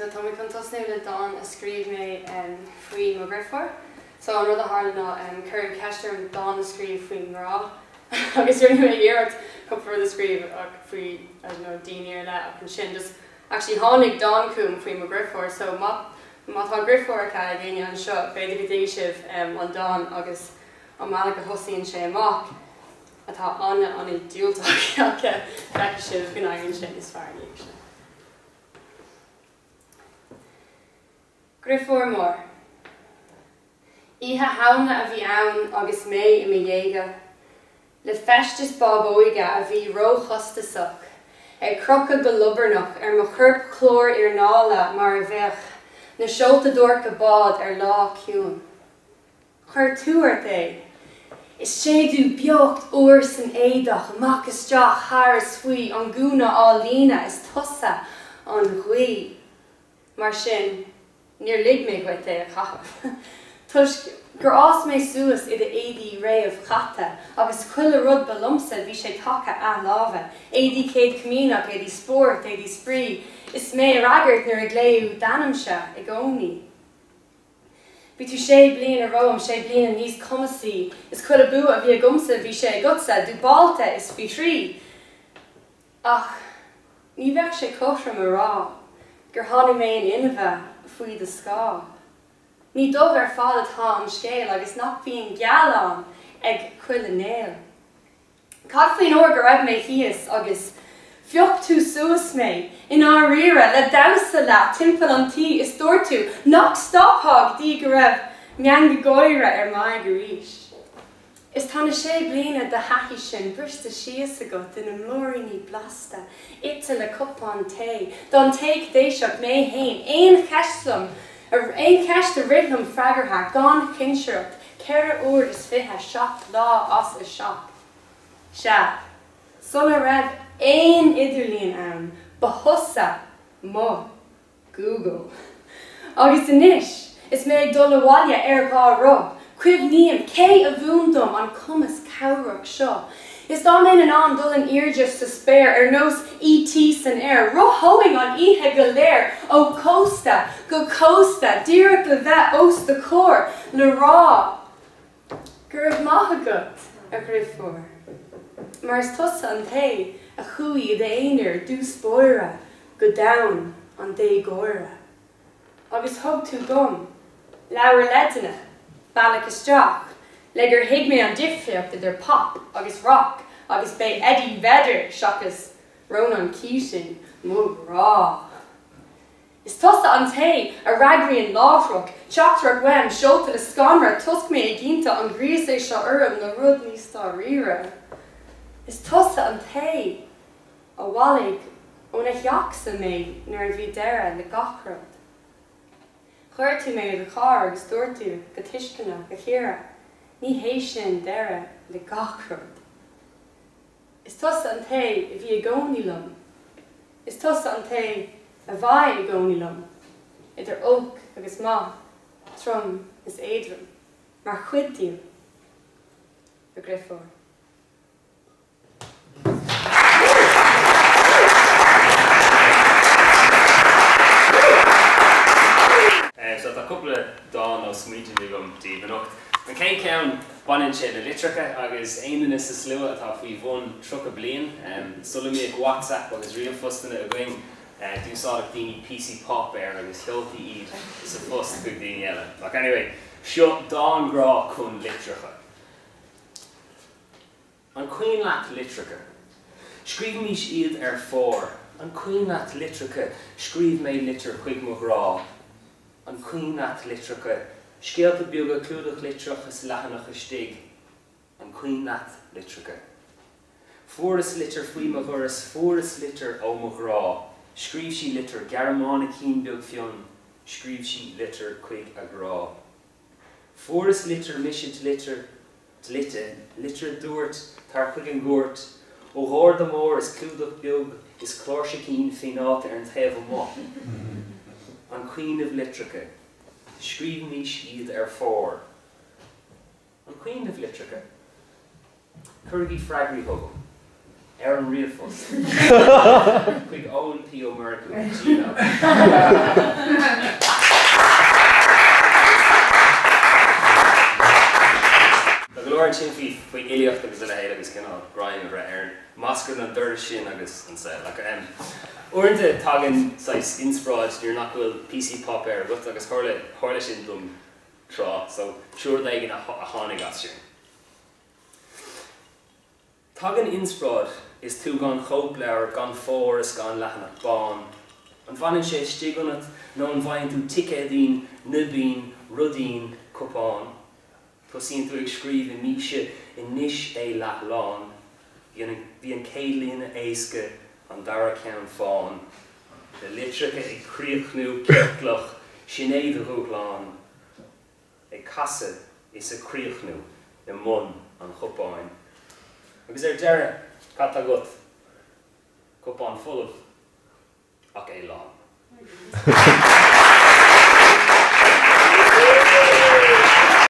so tá mé chun tosnú le dán a scríobh mé faoi mo dheirfiúr. So an rud a tharla ná cuireadh ceist orm dán a scríobh faoin ngrá agus rinne mé iarracht cúpla rud a scríobh ach faoi, I don't know, daoine ar leith ach ansin just actually tháinig dán chugam faoi mo dheirfiúr so má má tá deirfiúracha ag éinne anseo b'fhéidir go dtuigfidh sibh an dán agus an bealach a thosaíonn sé amach. atá an-an-diúltach ach feicfidh sibh go n-éiríonn sé níos fearr ina dhiaidh sin. Deirfiúr Mór. Oíche Shamhna a bhí ann agus mé i mo ghéaga, le feisteas bábóige a bhí róchostasach, ag crochadh go liobarnach ar mo chorpchlár iarnála mar a bheadh na seolta duairce bád ar lá ciúin. Chuir tú ort é. Is séideadh beocht úr san éadach, amach isteach, thar is faoi, an gúna á líonadh, is tusa an ghaoth. Mar sin, níor lig mé dhuit é a chaitheamh. Toisc gur fhás mé suas i d'éadaí réamhchaite, agus chuile rud ba liomsa bhí sé tagtha athláimhe, éadaí Chéad Chomaoineach, éadaí spóirt, éadaí spraoi, is mé a fhreagairt nuair a glaodh d'ainmse i gcónaí. Bhí tú sé bliana romham, sé bliana níos cumasaí, is chuile bua a bhí agamsa bhí sé agatsa, dúbailte is faoi thrí. Ach ní bheadh sé cothrom a rá gur tháinig mé in inmhe faoi do scáth. Ní dubh ar fad atá an scéal agus nach mbíonn geal ann ag chuile néal. Cad faoin uair go raibh mé thíos agus phioc tú suas mé, i ndáiríre, le damhsa leat timpeall an tí is dúirt tú nach stopfá go dtí go raibh meangadh gáire ar m'aghaidh arís. Is tá na sé bliana de thaithí sin briste síos agat ina mblúiríní blasta, ite le cupán tae, don té go d'éistfeadh mé fhéin aon cheist liom, aon cheist a rith liom freagartha gan chinsireacht. 24 lá as a 7. Sea, sula raibh aon idirlíon ann, ba thusa mo Google. Agus anois, is mé ag dul abhaile ar dha roth, cuimhním cé a mhúin dom an cumas cabhrach seo. Is dá mbeinn in ann dul in airde sa spéir ar nós E.T. san aer, rothóinn an oíche go léir ó chósta go cósta díreach le bheith os do chomhair le rá go raibh maith agat, a dhrifiúr, mar is tusa an té a chuaigh i d'aonar i dtús báire go domhan an déagóra. Agus thug tú dom leabhar leideanna, bealach isteach, le gur thuig mé an difríocht idir pop agus rock agus b'é Eddie Vedder seachas Ronan Keating mo ghrá. Is tusa an té a fhreagraíonn láithreach teachtaireacht uaim seolta le scanradh toisc mé éiginnte an gríos é seo orm nó rud níos dáiríre. Is tusa an té a bhailigh óna theachsa mé nuair a bhí deireadh le gach rud. Chuir tú mé i do charr agus dúirt tú go tuisceanach, a Chiara, ní hé sin deireadh le gach rud. Is tusa an té a bhí i gcónaí liom. Is tusa an té a bheidh i gcónaí liom, idir olc agus maith, trom is éadrom, mar chuid díom, a dhrifiúr. So tá cúpla dán nó smaointe agam daoibh anocht. An chéad cheann, baineann sé le litreacha agus aon duine sa slua atá faoi bhun 30 bliain, sula mbíodh WhatsApp agus ríomhphostanna againn, d'úsáideadh daoine píosaí páipéir agus sheoltaí iad sa phost chuig daoine eile. Ach anyway, seo dán grá chun litreacha. An cuimhin leat litreacha? Scríobhaimis iad ar phár. An cuimhin leat litreacha? Scríobh mé litir chuig mo ghrá. An cuimhin leat litreacha? Scéalta beaga, clúdach litreach is leathanach istigh. An cuimhin leat litreacha? Fuaireas litir faoi mo dhoras, fuaireas litir ó mo ghrá. Scríobh sí litir, gearradh mainicín beag fionn, scríobh sí litir chuig a grá. Fuaireas litir, mise dlite, dlite, litir a dúirt, tar chuig an gcúirt, ó gharda mór is clúdach beag is cláirsicín fíneálta ar an taobh amuigh. An cuimhin libh litreacha? Scríobhaimis iad ar phár. An cuimhin libh litreacha? Cuirigí freagraí chugam. Ar an ríomhphost chuig Eoin P Ó Murchú gmail. Tá go leor ansin faoi faoi fhilíocht agus a leithéid agus cineál greim a bhreith ar an mascarann an doras sin agus an saol. Ach uaireanta tagann saghas inspioráid nuair nach bhfuil píosaí páipéir agat agus tharla tharla sin dom tráth so seo rud éigin a tháinig as sin. Tagann inspioráid is tú gan chóipleabhar, gan phár is gan leathanach bán. An bhfanann sé istigh ionat nó an bhfaigheann tú ticéidín, noibín, ruidín, cupán? Tosaíonn tú ag scríobh i míse, anois é leath lán. Bhí an chéad líne éasca, an dara ceann fán. Na litreacha ag críochnú ciorclach, sin é do dhúshlán. ag casadh is ag críochnú i mbun an chupáin. Agus ar deireadh, cad tá agat? Cupán folamh, ach é lán.